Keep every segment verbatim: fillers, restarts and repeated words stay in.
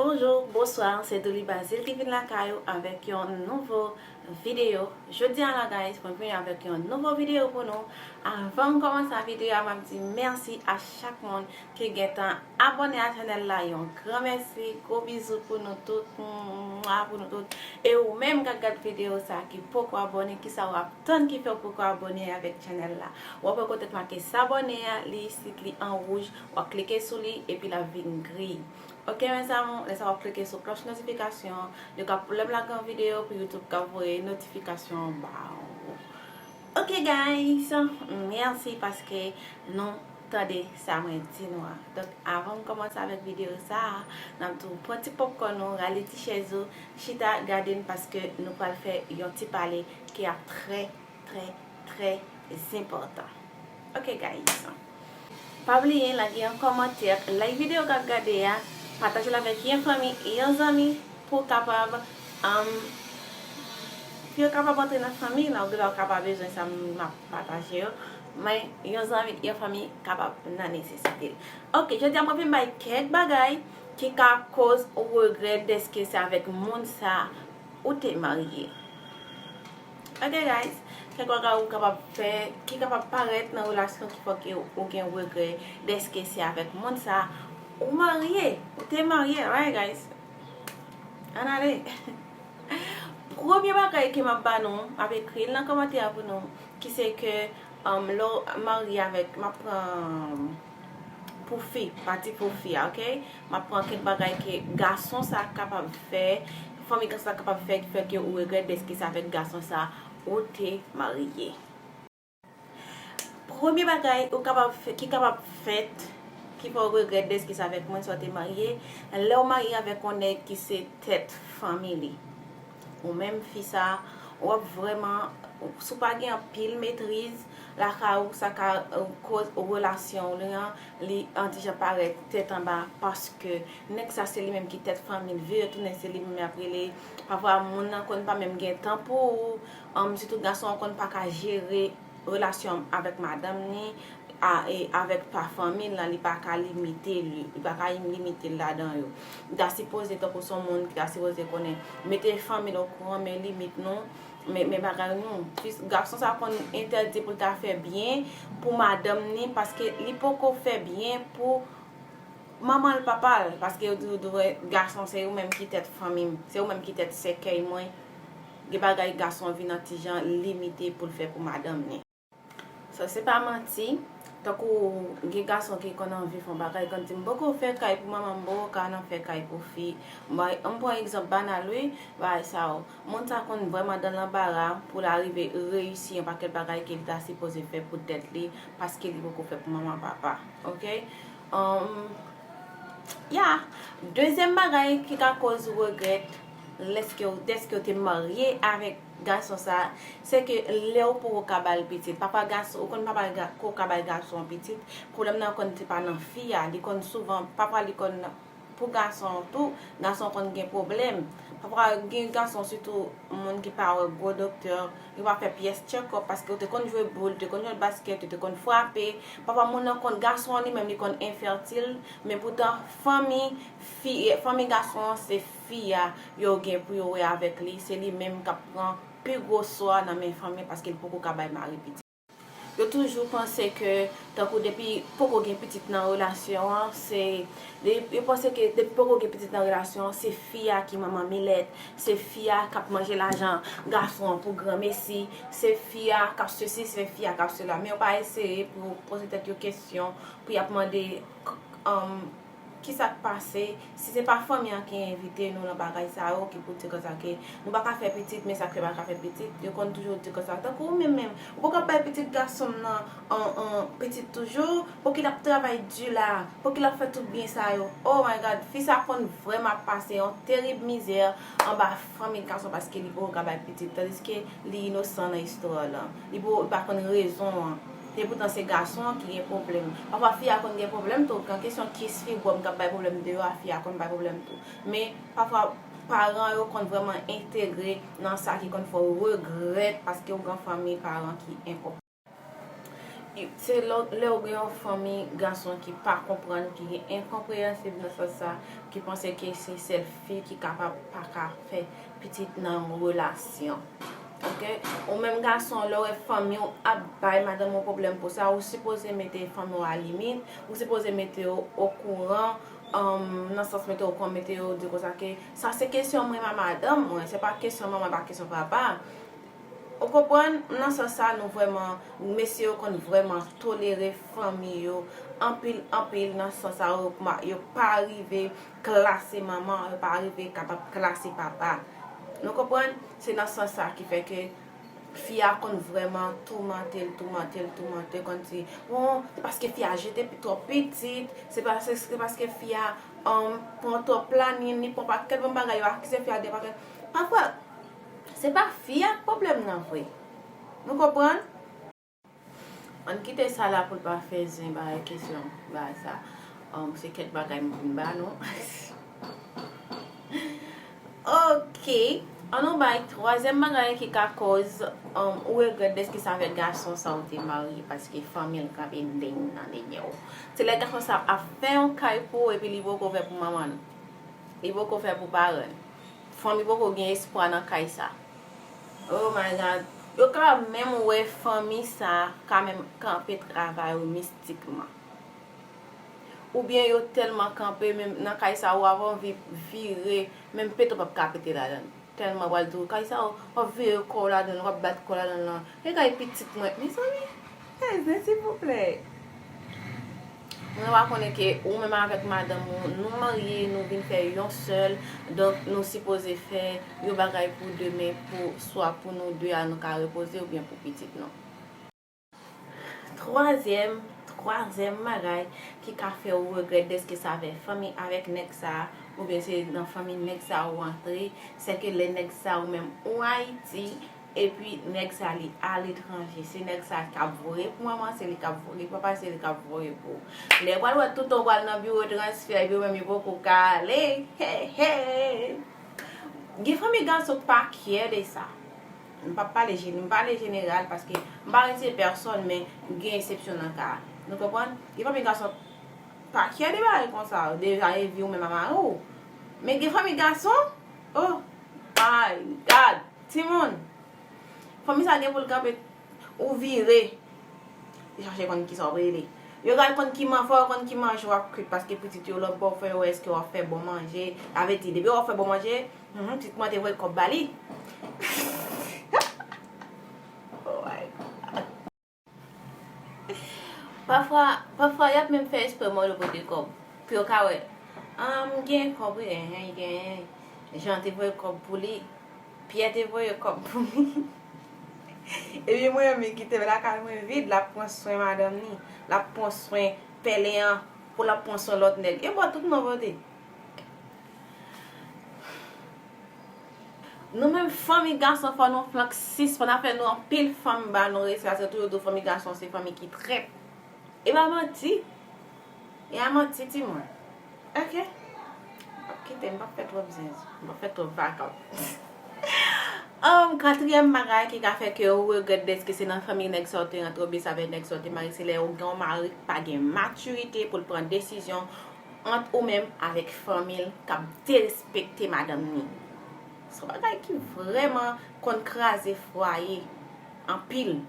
Bonjou, bonswa, se Douly Bazile ki vin lakay ou avèk yon nouvo videyo. Jodi a la, guys, mwen vini avèk yon nouvo videyo pou nou. Avan m kòmanse videyo a, m ap di mèsi a chak moun ki gentan abòne a chanèl la. Yon gran mèsi, gwo bizou pou nou tout, mwa pou nou tout. E ou menm k ap gad videyo sa ki poko abòne, kisa w ap tann ki fè w poko abòne avèk chanèl la? W ap wè kote k make s'abonner a, li isit, li an wouj, w ap klike sou li, epi l ap vin gri. Ok, mes amours, lè sa w ap klike sou klòch notifikasyon, li ka pou lè m lage yon videyo pou YouTube ka voye notifikasyon ba ou. Ok, guys, mèsi paske nou tande sa mwen di nou an. Donk, avan m kòmanse avèk videyo sa a, n ap di w pran ti popcorn ou, rale ti chèz ou, chita gade n paske nou pral fè yon ti pale ki ap trè, trè, trè enpòtan. Ok, guys. Pa bliye lage yon kòmantè, like videyo k ap gade a, pataje l avèk yon fanmi, yon zanmi, pou w kapab, um, pou yo kapab antre nan fanmi la, oubyen ou ka pa bezwen sa m ap pataje yo, men yon zanmi, yon fanmi kapab nan nesesite l. Ok, jodi a mwen vin bay kèk bagay ki ka koz ou regrèt dèske se avèk moun sa ou te marye. Ok, guys, kèk bagay ou kapab fè, ki kapab parèt nan relasyon ki fè ke ou gen regrè dèske se avèk moun sa ou marye, ou te marye, right, guys? Ann ale. Premye bagay ke m ap ba nou, m ap ekri l nan kòmantè a pou nou, ki se ke, um, lè w marye avèk, m ap pran pou fi, pati pou fi a, ok? M ap pran kèk bagay ke gason sa kapab fè, fanmi gason sa kapab fè, ki fè ke ou regrèt dèske se avèk gason sa ou te marye. Premye bagay ou kapab fè, ki kapab fèt, ki fè w regrèt dèske se avèk moun sa w te marye, lè w marye avèk yon nèg ki se tèt fanmi li. Ou menm fi sa, w ap vrèman, si w pa gen anpil metriz lakay ou, sa ka, eh, koz relasyon w li an, li an ti jan parèt tèt anba, paske nèg sa se li menm ki tèt fanmi l, vire tounen se li menm y ap rele. Pafwa moun nan konn pa menm gen tan pou ou, um, sitou gason an konn pa ka jere relasyon avèk madanm ni, a, e avèk pa fanmi l lan, li pa ka limite li, li pa ka limite l ladan yo. Li ta sipoze, tankou se yon moun ki ta sipoze konnen, mete fanmi l okouran, men limit nou, men, men bagay nou. Fis, gason sa konn entèdi pou l ta fè byen pou madanm ni, paske li poko fè byen pou manman l, papa l, paske yo di, yo di, gason se ou menm ki tèt fanmi m, se ou menm ki tèt sèkèy mwen. Gen bagay gason vin an ti jan limite pou l fè pou madanm ni. Sa se pa manti. Tankou gen gason ki konn anvi fè yon bagay, konn di, "M poko fè kay pou manman m, m poko ka nan fè kay pou fi." M bay, m pran egzanp banal, wi, bagay sa yo. Moun sa konn vrèman dan lanbara pou l arive reyisi yon pakèt bagay ke li ta sipoze fè pou tèt li, paske li poko fè pou manman, papa. Ok? Um, ya. Dezyèm bagay ki ka koz ou regrèt lèske w, dèske w te marye avèk gason sa, se ke lè w poko ka ba l pitit. Pafwa gason, ou konn papa ga-, ko ka bay gason pitit, pwoblèm nan konn se pa nan fi a, li konn souvan, pafwa li konn pou gason an tou, gason konn gen pwoblèm. Pafwa gen gason, sitou moun ki pa wè gwo doktè, yo pa fè pyès check-up, paske yo te konn jwe boul, yo te konn jwe baskèt, yo te konn frape. Pafwa moun nan konn, gason an li menm li konn enfètil, men poutan fanmi fi, fanmi gason an se fi a yo gen pou yo wè avèk li, se li menm k ap pran pi gwo sò a nan men fanmi paske li poko ka bay mari pitit. Yo toujou panse ke, tankou depi poko gen pitit nan relasyon an, se, de-, yo panse ke depi poko gen pitit nan relasyon an, se fi a ki manman milèt, se fi a k ap manje lajan gason an pou granmesi, se fi a k ap sesi, se fi a k ap sela. Men yo pa eseye pou yo poze tèt yo kesyon, pou y ap mande, k-, um, kisa k pase, si se pa fanmi an ki envite nou nan bagay sa yo, ki pou di konsa ke nou pa ka fè pitit, men sa k fè pa ka fè pitit, yo konn toujou di konsa. Tankou ou menm menm, ou poko ap bay pitit gason m nan, an, an, pitit toujou, pouki l ap travay di la, pouki l ap fè tout byen sa yo. Oh my God, fi sa konn vrèman ap pase yon terib mizè anba fanmi gason paske li poko ka bay pitit, tandiske li inosan nan istwa lan. Li po-, li pa konn rezon an. Epoutan se gason an ki gen pwoblèm. Pafwa fi a konn gen pwoblèm tou. Kan kesyon kis, fibwòm k ap bay pwoblèm deyò a, fi a konn bay pwoblèm tou. Men pafwa paran yo konn vrèman entegre nan sa ki konn fè w regrèt paske w gen fanmi paran ki enkonprann. Se lè, lè w gen yon fanmi gason ki pa konprann, ki gen enkonpreyansib nan sans sa, ki panse ke se sèl fi ki kapab pa ka fè pitit nan yon relasyon. Oke? Ou menm gason, lè w wè fanmi w ap bay madanm ou pwoblèm pou sa, ou sipoze mete fanmi w a limit, ou sipoze mete yo okouran, um, nan sans mete yo okouran, mete yo di konsa ke sa se kesyon mwen a madanm mwen, se pa kesyon manman, pa kesyon papa. Ou konprann? Nan sans sa, nou vrèman, mesye yo konn vrèman tolere fanmi yo anpil, anpil, nan sans sa, yo, yo pa rive klase manman, yo pa rive kapab klase papa. Nou konprann? Se nan sans sa ki fè ke fi a konn vrèman toumante l, toumante l, toumante l, konn di, bon, se paske fi a jete pi, twòp pitit, se paske, se paske fi a, um, pran twòp planin, li pran pakèt bon bagay, yo akize fi a de pakèt. Pafwa, se pa fi a k pwoblèm nan vre. Nou konprann? Ann kite sa la pou l pa fè zen bay kesyon, bay sa. Um, se kèk bagay m vin ba nou. Oke. Ann nou bay twazyèm bagay ki ka koz, um, ou regrèt dèske se avèk gason sa ou te marye paske fanmi l kanpe deng nan dèyè w. Se lè gason sa ap fè yon kay pou ou epi li poko fè pou manman l. Li poko fè pou paran l. Fanmi poko gen espwa nan kay sa. Oh my God. Yo ka menm wè fanmi sa ka menm kanpe travay ou mistikman. Oubyen yo tèlman kanpe menm nan kay sa ou ap anvi vire, menm peto p ap ka pete ladan l. Tèlman pral di w, kay sa w, w ap vire kò w ladan l, w ap bat kò w ladan l lan. E kay pitit mwen, mezanmi, e zen silvouplè. Mwen pa konnen ke ou menm avèk madanm ou, nou marye, nou vin fè yon sèl, donk nou sipoze fè yon bagay pou demen, pou swa pou nou de a nou ka repoze oubyen pou pitit nou. Twazyèm, twazyèm bagay ki ka fè ou regrèt dèske se avèk fanmi avèk nèg sa, oubyen se nan fanmi nèg sa ou antre, se ke lè nèg sa ou menm ou Ayiti, epi nèg sa li aletranje, se nèg sa k ap voye pou manman, se li k ap voye pou papa, se li k ap voye pou ou. Lè pral wè toutan w pral nan biwo transfè, epi ou menm yo poko ka ale, he he. Gen fanmi gason k pa kyè de sa. M p ap pale jene-, m pale jeneral paske m pa retire pèsòn, men gen eksepsyon nan ka a. Nou konprann? Gen fanmi gason pa kyè de bagay konsa, deja e vi w menm a mari w. Men gen fanmi gason, oh my God, timoun. Fanmi sa gen pou l kanpe, ou vire. Li chache konn kisa w rele. Yo pral konn ki man-, fò yo konn ki manje w ap kwit, paske pitit yo lòt bò fè yo wè èske w ap fè bon manje. Sa vle di, depi w ap fè bon manje, mhm, pitit mwen te voye kòb ba li. Oh my God. Pafwa, pafwa, y ap menm fè espre mande pote kòb. Pou yo ka wè. Ah, m gen kòb, wi, enhen, genyen. Jan te voye kòb pou li. Pyè te voye kòb pou li. Epi mwen menm, li kite lakay mwen vid, l ap pran swen madanm ni, l ap pran swen pèlen an, pou l ap pran swen lòt nèg. E bò tout non vote. Nou menm fanmi gason, fò nou flank sispann ap fè nou anpil fanm ba nou respè, se toujou di w fanmi gason se fanmi ki trèt. E pa manti. E a manti, timoun. Oke. M ap kite, m p ap fè twòp zen, m p ap fè twòp vakant. Um, katriyèm bagay ki ka fè ke ou regrèt dèske se nan fanmi nèg sa w te rantre oubyen se avèk nèg sa w te marye, se lè ou gen yon mari k pa gen matirite pou l pran desizyon ant ou menm avèk fanmi l k ap derespekte madanm ni. Se yon bagay ki vrèman konn kraze fwaye anpil.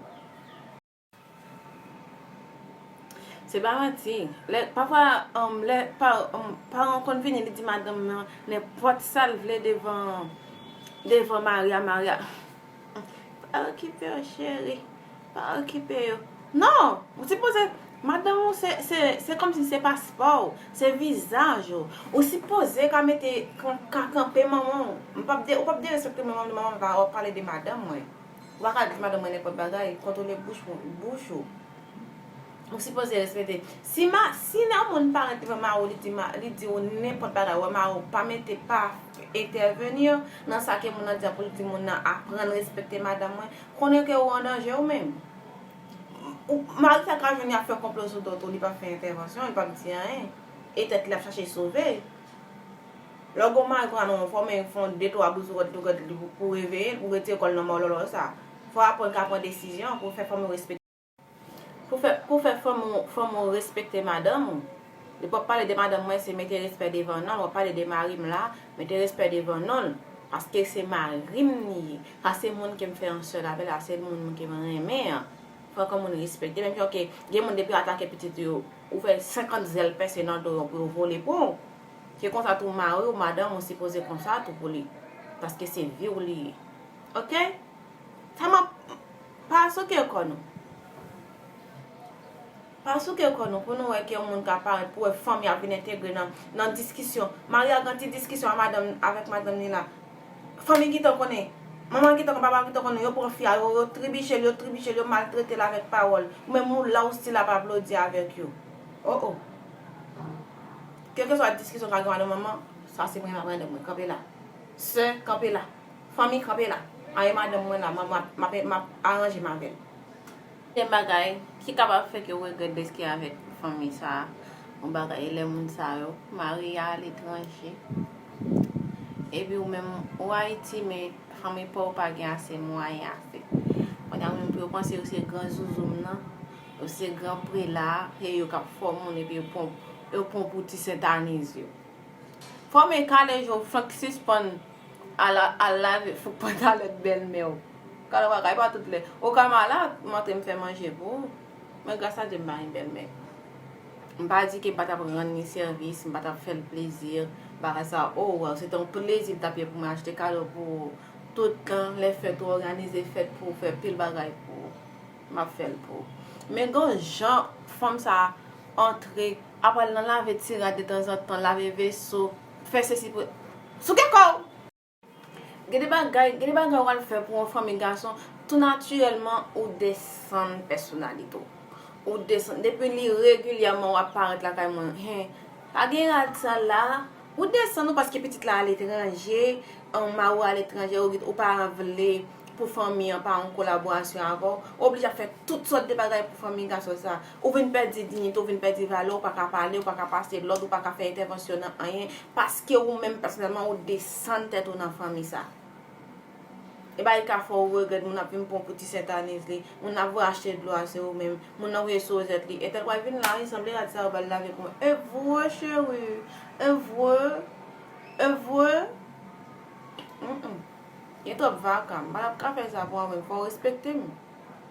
Se pa manti. Lè, pafwa, um, lè pa, um, paran w konn vini, li di madanm nan nenpòt sa l vle devan, devan mari a, mari a. Pa okipe yo, cheri. Pa okipe yo. Non! Ou sipoze, madanm ou se, se, se kòmsi se paspò w, se vizaj ou. Ou sipoze ka mete, ka, ka kanpe manman w. M p ap de-, ou p ap derespekte manman m, manman m pa, w ap pale de madanm mwen. Ou pa ka di madanm mwen nenpòt bagay, kontwole bouch ou, bouch ou. Ou sipoze respekte. Si ma, si nan moun parèt devan mari w, li di ma, li di w nenpòt bagay, ou wè mari w pa mete, pa entèveni nan sa ke moun nan di a pou l di moun nan aprann respekte madanm mwen, konnen ke ou an danje ou menm. Ou, mari sa ka vini ap fè konplo sou do w tou, li p ap fè entèvansyon, li p ap di anyen. E tèt li ap chache sove. Lè w gen yon mari konsa nan men w, fò w menm fè yon de twa bouzougot, dougot li pou, pou reveye l, pou retire kò l nan mawlòlò sa. Fò w aprann ka pran desizyon, pou w fè fanmi w respekte. Pou fè, pou fè fanm ou, fanm ou respekte madanm ou, depi w ap pale de madanm mwen, se mete respè devan non l. W ap pale de mari m la, mete respè devan non l. Paske se mari m li ye. Sa se moun ke m fè yon sèl avè l, sa se moun ke m renmen an. Fòk yon moun respekte. Menm jan ke gen moun depi yo atake pitit yo, ou fè senkant zèl pèse nan do yo pou yo vole pou ou. Se konsa tou mari w, madanm ou sipoze konsa tou pou li. Paske se vi w li ye. Oke? Sa m ap, pa souke kò nou. Pa souke kò nou pou nou wè ke yon moun ka parèt pou wè fanmi ap vin entegre nan, nan diskisyon. Mari a gen ti diskisyon a madanm, avèk madanm li la. Fanmi gentan konnen. Manman gentan konnen, papa gentan konnen. Yo pran fi a, yo, yo tribiche l, yo tribiche l, yo maltrete l avèk pawòl. Ou menm ou la, ou still ap aplodi avèk yo. Oh, oh. Kèlkeswa diskisyon ka gen madanm manman, sa se mwen, mwen, mwen, kanpe la. Sè, kanpe la. Fanmi, kanpe la. Aye madanm mwen la, m ap, m ap, m ap, m ap aranje m avè l. Gen bagay ki kapab fè ke w regrèt deske avèk fanmi sa a. Yon bagay, e lè moun sa yo, mari a aletranje. Epi ou menm, ou Ayiti, men fanmi pa w pa gen ase mwayen ase. Kounye a menm pou yo panse yo se gran zouzoum nan, yo se gran prela a, se yo k ap fè moun epi yo pran, yo pran pou ti sentaniz yo. Fò men kale je w, fenk sispann al, al lave foupantalèt bèlmè w. Kale w bagay pa tout lè. Ou ka malad, m antre m fè manje pou ou. Men gras a Dye m pa gen bèlmè. M pa di ke m pa t ap rann li sèvis, m pa t ap fè l plezi. Bagay sa, o, se te yon plezi l t ap ye pou mwen achte kado pou ou. Tout tan, lè fèt ou òganize fèt pou ou, fè pil bagay pou ou. M ap fè l pou ou. Men gon jan fanm sa antre, ap al nan lave ti rad detanzantan, lave veso, fè sesi pou, souke kò w! Gen de bagay, gen de bagay w al fè pou yon fanmi gason, tou natirèlman ou desann pèsonalite w. Ou desann, depi li regilyèman w ap parèt lakay mwen, hen, pa gen rad sa la, ou desann ou paske pitit la aletranje, an, mari w aletranje, ou, ou pa vle pou fanmi an pa an kolaborasyon avè w, ou oblije ap fè tout sòt de bagay pou fanmi gason sa. Ou vin pèdi diyite, ou vin pèdi valè, ou pa ka pale, ou pa ka pase lòd, ou pa ka fè entèvansyon nan anyen, paske ou menm pèsonèlman ou desann tèt ou nan fanmi sa. E bagay ka fè w regrèt, moun ap vin pran pou ti sentaniz li, moun ap voye achte dlo a se ou menm, moun nan voye sozèt li, entèl pral vin la, wi, sanble rad sa yo ba l lave pou mwen. E vre, cheri, e vre, e vre. Mm, mm. Gen twòp vaka, m pa t ap ka fè sa pou anmwey, fò w respekte m.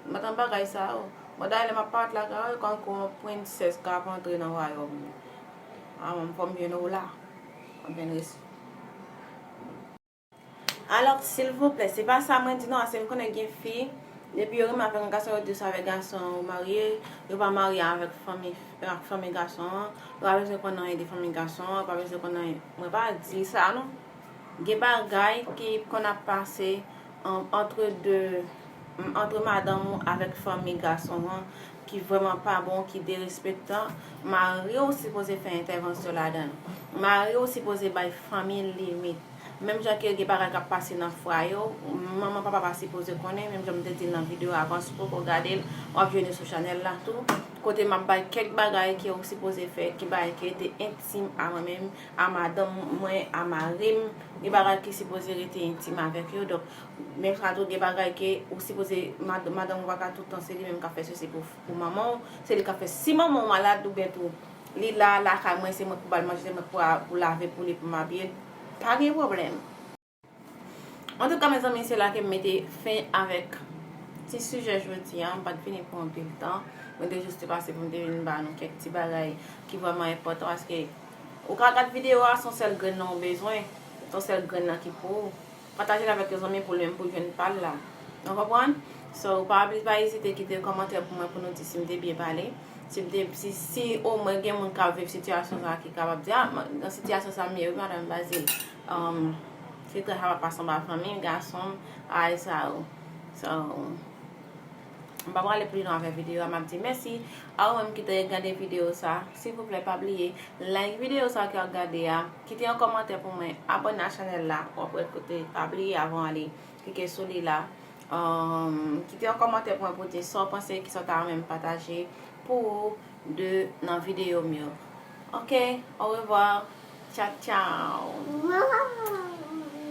M pa t nan bagay sa yo. Mwen dayè lè m ap parèt lakay ou, e kòmsi yon prensès k ap antre nan wayòm li. A, mwen, fò m jwenn ou la. Anfen, res. Alò, silvouplè, se pa sa mwen di non, se m konnen gen fi, depi yo renmen avèk yon gason, yo di sa avèk gason an ou marye, yo pa marye avèk fanmi, ak fanmi gason an, yo pa bezwen konn anyen de fanmi gason an, yo pa bezwen konn anyen. Mwen pa di sa non. Gen bagay ki konn ap pase, um, antre de, um, antre madanm ou avèk fanmi gason an ki vrèman pa bon, ki derespektan. Mari w sipoze fè entèvansyon ladan l. Mari w sipoze bay fanmi l limit. Menm jan ke gen bagay k ap pase nan fwaye w, manman papa pa sipoze konnen, menm jan m te di l nan videyo avan, si w poko gade l, w ap jwenn li sou chanèl la tou, kote m ap bay kèk bagay ke w sipoze fè, ki bagay ki rete entim a mwen menm, a madanm mwen, a mari m, gen bagay ki sipoze rete entim avèk yo. Donk, menm sa tou, gen bagay ke ou sipoze, mad-, madanm ou pa ka tout tan se li menm k ap fè sesi pou, pou manman w, se li k ap fè. Si manman w malad oubyen tou, li la, lakay mwen, se mwen pou ba l manje, se mwen pou a, pou lave pou li, pou m abiye l, pa gen pwoblèm. Antouka, mezanmi, se la ke m mete fen avèk ti sijè jodi a. M pa t vini pou anpil tan. Mwen te jis te pase pou m te vin ba nou kèk ti bagay ki vrèman enpòtan, paske ou ka gad videyo a, se yon sèl grenn nan ou bezwen, se yon sèl grenn nan ki pou ou. Pataje l avèk yon zanmi pou li menm pou l jwenn pa l la. Ou konprann? So, pa bli-, pa ezite kite kòmantè pou mwen pou nou di si m te byen pale. Si m te, si, si omwen gen moun k ap viv sitiyasyon sa a ki kapab di, a, nan sitiyasyon sa a m ye, wi, madanm Bazil. Um, se trè sa pa pase anba fanmi m, gason m, bagay sa yo. So, m pa prale pli lwen avèk videyo a, m ap di mèsi a ou menm ki te gade videyo sa. Silvouplè, pa bliye, like videyo sa ke w ap gade a, kite yon kòmantè pou mwen, abòne a chanèl la, w ap wè kote, pa bliye avan w ale, klike sou li la. Um, kite yon kòmantè pou mwen pou di sa w panse, kisa w ta renmen m pataje pou ou de nan videyo m yo. Ok, orevwa, tchaw, tchaw.